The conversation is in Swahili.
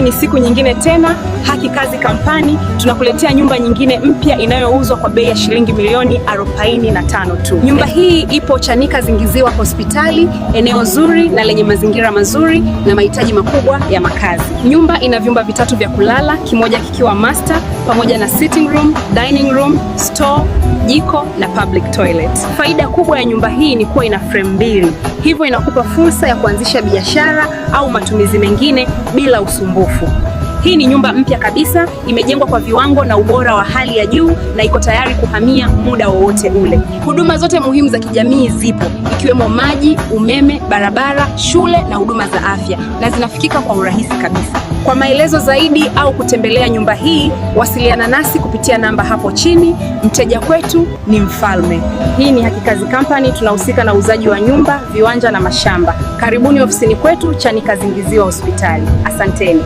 Ni siku nyingine tena, Haki Kazi Company tunakuletea nyumba nyingine mpya inayouzwa kwa bei ya shilingi milioni 45 tu. Nyumba hii ipo Chanika Zingiziwa Hospitali, eneo zuri na lenye mazingira mazuri na mahitaji makubwa ya makazi. Nyumba ina vyumba vitatu vya kulala, kimoja kikiwa master pamoja na sitting room, dining room, store, jiko na public toilet. Faida kubwa ya nyumba hii ni kuwa ina frame mbili, hivyo inakupa fursa ya kuanzisha biashara au matumizi mengine bila usumbufu. Hii ni nyumba mpya kabisa, imejengwa kwa viwango na ubora wa hali ya juu na iko tayari kuhamia muda wowote ule. Huduma zote muhimu za kijamii zipo, ikiwemo maji, umeme, barabara, shule na huduma za afya, na zinafikika kwa urahisi kabisa. Kwa maelezo zaidi au kutembelea nyumba hii, wasiliana nasi kupitia namba hapo chini. Mteja kwetu ni mfalme. Hii ni Haki Kazi Company, tunahusika na uuzaji wa nyumba, viwanja na mashamba. Karibuni ofisini kwetu Chanika Zingiziwa Hospitali. Asanteni.